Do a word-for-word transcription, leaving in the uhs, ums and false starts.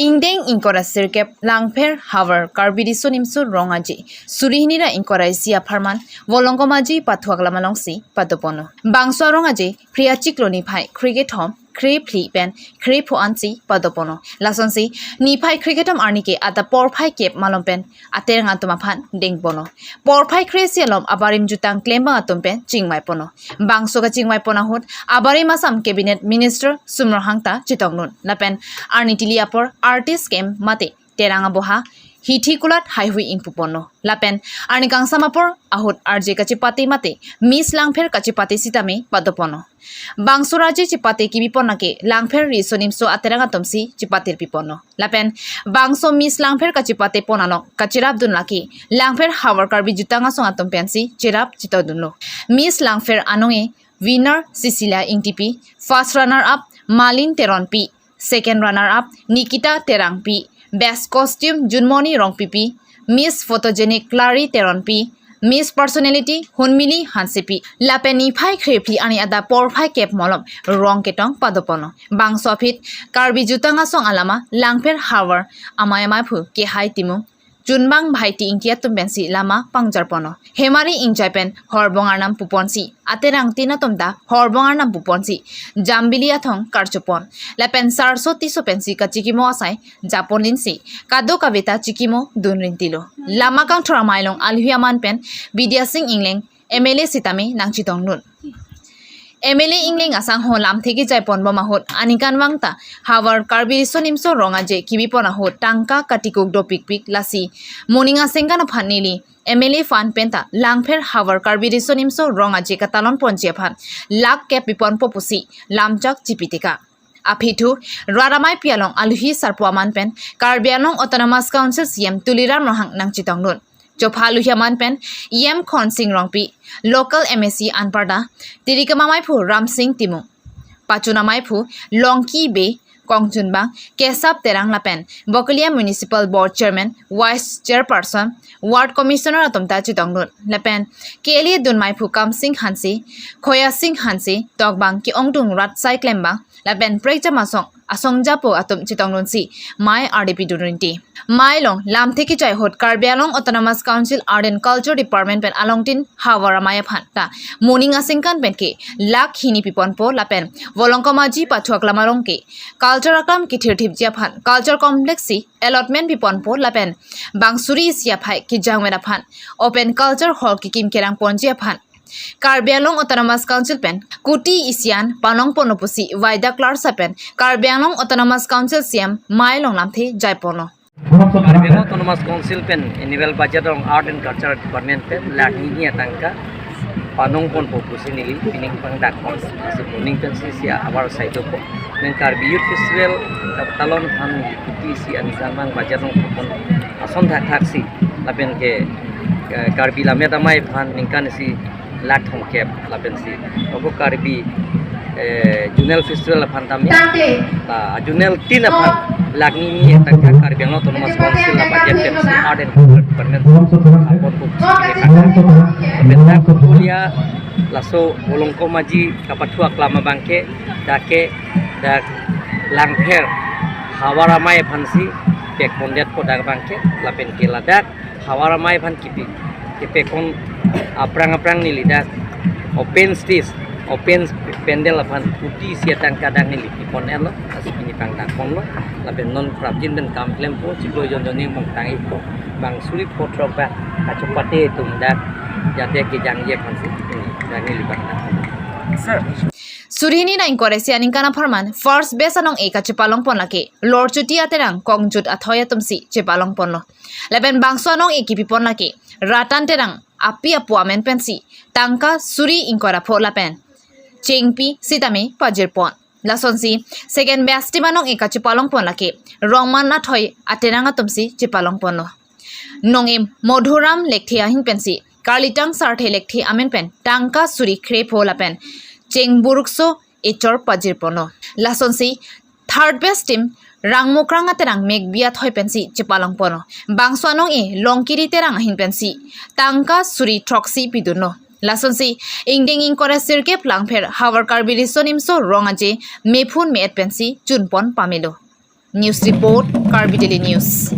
Ingdeng ingkoi ra sirkep Langpher Havar Karbi Riso Nimso Rong Aje suri hini ra ingkoi ra isi apharman Volongkom Aji pathuak lam alongsi padoponlo. Bangso arong aje phri achiklo niphai krekethom krephli pen krepho ansi padoponlo. Lasonsi niphai krekethom arni ke adap porphai kep malom pen aterang atum aphan dengponlo. Porphai kre isi alom abarim jutang klembang atum pen chingvaiponlo. Bangso kachingvaipon ahut abarim Assam Cabinet Minister Sumrong Hangta chetongdun. Lapen arni tili apor artist camp mate terang aboha hithi kulat haihui ingpuponlo. Lapen arni kangsam apor ahut arje kachepate mate Miss Langpher kachepate sitame padoponlo. Bangso arje chepate kibipon lake Langpher Riso Nimso aterang atumsi chepatir piponlo. Lapen bangso Miss Langpher kachepatepon along kacherapdun lake Langpher Havar Karbi Jutang Asong atum pensi cherap chetongdunlo. Miss Langpher anong-e winner Cecilia Ingtipi, first runner up Malin Teronpi, second runner up Nikita Terangpi, best costume Junmoni Rongpipi, Miss photogenic Clary Teronpi, Miss personality Hunmili Hansepi. Lapen niphai krephli arni adap porphai kep malom rong ketong padoponlo. Bangso aphi Karbi Jutang Asong alama Langpher Havar amei amaiphu Kehai Timung, Chunbang Bhaiti Ingti atum pensi lama pangjarponlo. Hemari Ingjai pen horbong arnam puponsi, aterang tin atum ta horbong arnam puponsi Jambili Athong karchopon. Lapen sarso tiso pensi kachikimo asai japon linsi kadokave ta chikimo dun rintilo. Lama kangthur amei along alohi aman pen Bidya Sing Engleng M L A sitame nangchetongdun. M L A Engleng asangho lamthe kejaiponbom ahut aningkanvang ta Havar Karbi Riso Nimso Rong Aje kibipon ahut tangka katikuk dopikpik, lasi moning asengkan aphan neli M L A fund penta Langpher Havar Karbi Riso Nimso Rong Aje katalonponji aphan lakh kep piponpo pusi lamchak chipiteka. Aphi thu rat ameipi along alohi sarpo aman pen Karbi Anglong Autonomous Council C E M Tuliram Ronghang nangchetongdun. Chopha alohi aman pen E M Khonsing Rongpi, local M A C anparta Tirikam amaiphu Ramsing Timung, pachun amaiphu Longki Bey, kongchunbang Kesap Terang lapen Bokolia Municipal Board Chairman, Vice Chairperson, Ward Commissioner atum ta chetongdun. Lapen K L A dun maiphu Kamsing Hanse, Khoyasing Hanse, tokbang ke-ongdung rat sai klembang lapen prekjam asong asong japo atum chetongdunsi mei ardi pidun rinti. Mei along lamthe kejai ahut Karbi Anglong Autonomous Council Art and Culture Department pen alongtin Havar amei aphan ta moning asengkan pen ke lakh hini piponpo lapen Volongkom Aji pathuak lam along ke culture akam kethirthipji aphan culture complex si allotment piponpo lapen bang suri isi aphai kejangver aphan open culture hall kekim kerangponji aphan Karbi Anglong Autonomous Council pen kuti isi an panongponlo pusi Vaida Clark pen Karbi Anglong Autonomous Council C E M mei along lamthe jaiponlo. Karbi Anglong Autonomous Council pen annual budget along Art and Culture Department pen lakh hini atangka panongponpo pusi neli pining pangdakpon. Si moning pensi isi ahavar sai dopo. Neng Karbi Youth Festival katalon aphan kuti isi aningkanvang budget along pon ason thakthaksi lapen ke, eh, Karbi Lammet Amei aphan ningkan isi lakh thomkep lapensi ako Karbi, eh, Zonal Festival aphan tame, ah, Zonal tin aphan lakh hini atangka Karbi Anglong Autonomous Council la budget pensi Art and Culture Department apot kuk sini kaka. Lapen dak Kolia laso Volongkom Aji kapathuak lam abangke dak ke dak Langpher Havar amei aphansi pekpondetpo dak abangke lapen ke ladak Havar amei aphan kipi kepekon aphrang aphrang neli dak open stage, open pandal aphan kuti isi atangka dak neli pipon-etlo, lasi pini pangdakponlo. Lapen non prapjin pen kam klempo, chiklo jon jon ni mongtang ikpo, bang suri pho throk ba kachepate atum dak jate kejangji aphansi pini dak neli pangdakponlo. Sir. Suri hini ra ingkoi ra isi aningkan apharman first batch anong-e kachepalongpon lake Lorchuti Aterang kongjut athoi atumsi chepalongponlo. Lapen bangso anong-e kipipon lake Ratan Terang api apo amen pensi tangka suri ingkoi ra pho lapen chengpi sitame pajirpon. Lasonsi second batch team anong-e kachepalongpon lake Rongman Athoi Aterang atumsi chepalongponlo. Nong-e Modhuram Lekthe ahin pensi Karlitang Sarthe Lekthe amen pen tangka suri krepho lapen chengburukso echor pajirponlo. Lasonsi third batch team Rangmukrang Aterang Mekbi athoi pensi chepalongponlo. Bangso anong-e Longkiri Terang ahin pensi tangka suri throksi pidunlo. Lasonsi ingdeng ingkoi ra sirkep Langpher Havar Karbi Riso Nimso Rong Aje mephun me-et pensi chunpon pamelo. News report, Karbi Daily News.